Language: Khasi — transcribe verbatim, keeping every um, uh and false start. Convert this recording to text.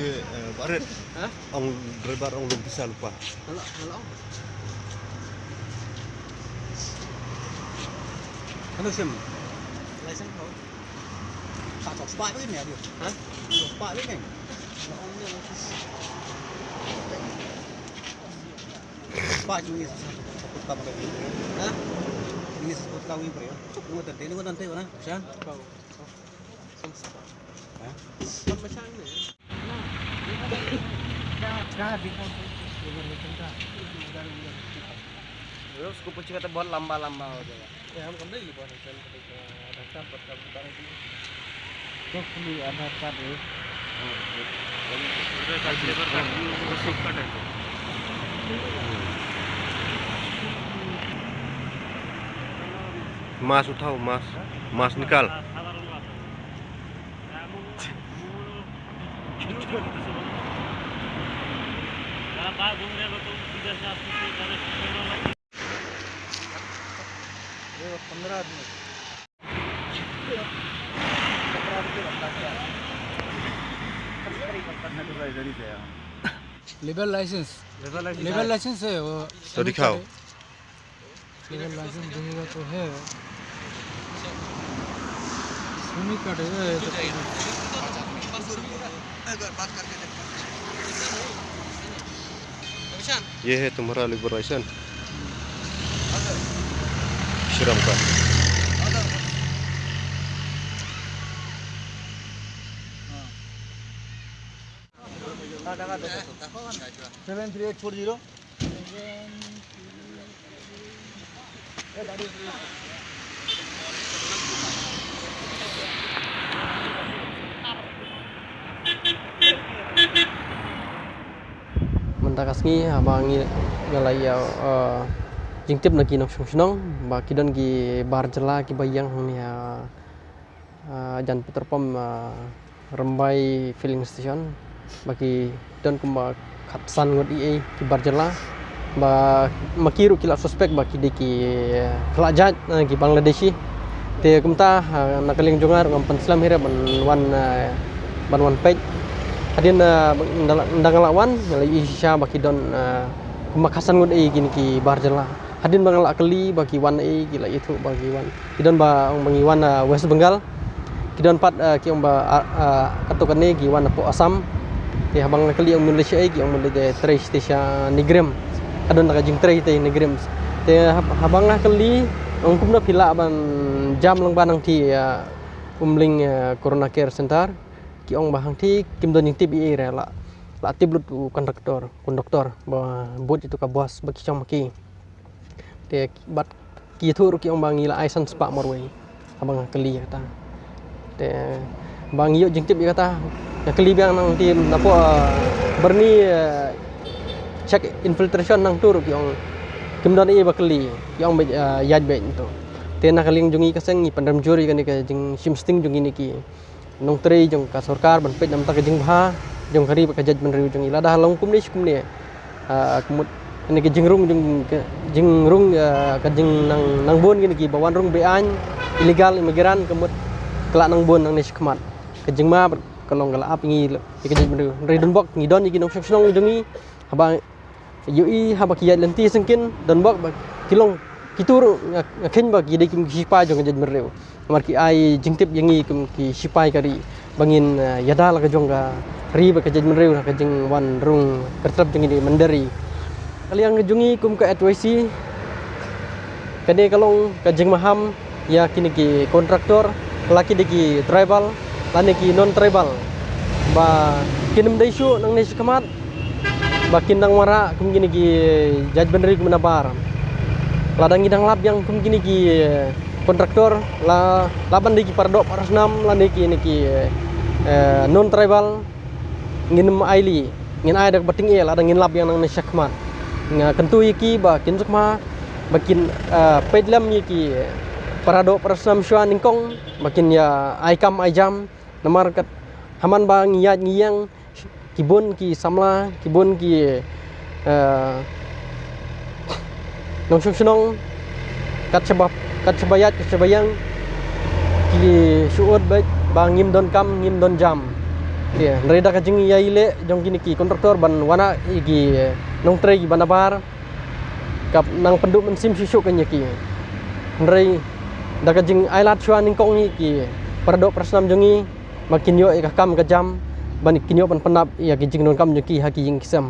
Eh, Barit. Ha? Ong driver ong lum pisa lupa. Hala, hala. Ano sim? License ko. Tak tak spah lagi ni, aduh. Ha? Spah lagi ni. Spah lagi. Ha? Ini sebut kau ini, bro. Nunggu tadi, nunggu nanti mana? Sian? Kau. Terus ku punchi kata buat lamba-lamba aja. Ya, हम कम नहीं लिखा है, चल, आधार कार्ड, पता नहीं। तो खुली आधार कार्ड है। Mask उठाओ, mask, mask निकाल। Level license। लेवल लाइसेंस है वो। तो दिखाओ। लेवल लाइसेंस देगा तो है। सुनी कट गया है तो। ये है तुम्हारा लेवल लाइसेंस। श्रम का। Seven three eight four zero. Mynta ka sngi haba ngi, nga la ïa, eh, jingtip na ki nongshong shnong ba ki don ki bar jylla kiba ïeng hangne ha, ah, jan petrol pump, ah, Rymbai filling station, ba ki don kumba khatsan ngut ei ei ki bar jylla, ba ma ki ruh ki la suspect ba ki dei ki, eh, khlad jait, eh, ki Bangladeshi. Te kumta, ah, na ka liang jong nga ruh ngam pynslem hi re ban wan, eh, ban wan peit. Hadien, eh, ynda nga la wan, nga la ïohi shisha ba ki don, eh, kumba khatsan ngut ei kine ki bar jylla. Hadien ba nga la kylli ba ki wan ei, ki la ïathuh ba ki wan, ki don ba ong ba ngi wan, ah, West Bengal. Ki don pat, ah, ki ong ba, ah, ah, katto katne ki wan napoh Assam. Te haba nga kylli ong mynta sha ei, ki ong mynta trei sha NEIGRIHMS. Ka don ka jingtrei te NEIGRIHMS. Te hab-, haba nga kylli ong kumno phi lah ban jam lang ba nangtei, ah, Umling, ah, Corona Care Center. Ki ong ba hangtei kim don jingtip ei ei re, la, la tip lut u conductor, conductor ba bud ïa uto ka bus ba ki shong ma ki. Te bad ki ïathuh ruh ki ong ba ngi la ai san spah marwei. Haba nga kylli ïa kata. Te ba ngi ïoh jingtip ïa kata, nga kylli biang nangtei napoh, eh, Byrni, eh, check infiltration nangto ruh ki ong kim don ei ba kylli, ki ong ba, eh, ïaid beit nangto. Te na ka liang jong ngi ka seng ngi pynrem jur ïa kane ka jingshim sting jong kine ki nongtrei jong ka sorkar ban peit na bynta ka jingbha jong ka ri bad ka jaitbynriew jong ngi. Lada long kumne shi kumne, ah, ka mut kane ka jingrung jong ka, jingrung, ah, ka jingnang, nang bun kine kiba wan rung be-aiñ, illegal immigrant, ka mut ka la nang bun nangne shakhmat. Ka jingma bad ka long ka la ap ïa ngi ïa ka jaitbynriew. Hynrei donbok ngi don ïa ki nongshong shnong jong ngi, haba ïohi haba ki ïaid lynti syngkien, donbok ba ki long, kito ruh nga, nga kheiñ ba ki dei kum ki shipai jong ka jaitbynriew. Namar ki ai jingtip ïa ngi kum ki shipai ka ri ba ngin, eh, ïada la ka jong ka ri bad ka jaitbynriew ha ka jingwan rung kyrtep jong ngi na mynder ri. Ka liang jong ngi kum ka H Y C, kane ka long ka jingmaham ïa kine ki contractor, la ki dei ki tribal lane ki non tribal, ba kin ym dei shuh nangne shakhmat ba kin nang wanrah kum kine ki jaitbynriew kum nabar. Lada ngi dang lap biang kum kine ki contractor, la, la ban dei ki paradoh parasnam lane kine ki, eh, non tribal, ngin ym ailad, ngin ai da kaba tyngeh lada ngin lap biang nangne shakhmat. Nga kyntu ïa ki ba kin sngewbha ba kin, eh, peit lem ïa ki paradoh parasnam shuwa nyngkong, ba kin ïa ai kam ai jam. Namar kat ha man ba ngi ïaid ngi ïeng, ki bun ki samla, ki bun ki, eh, nongshong shnong, kat shaba, kat shaba ïaid, kat shaba ïeng, ki shu ud beit ba ngim don kam, ngim don jam. Hynrei da ka jingïaileh jong kine ki contractor ban wanrah ïa ki nongtrei kiba nabar, ka nang pynduh mynsiem shuh shuh kein ïa ki. Hynrei da ka jingailad shuwa nyngkong ïa ki paradoh parasnam jong ngi, ba kin ïoh ïa ka kam ka jam, ban kin ïoh ban pyndap ïa ki jingdonkam jong ki ha ki ïing ki sem.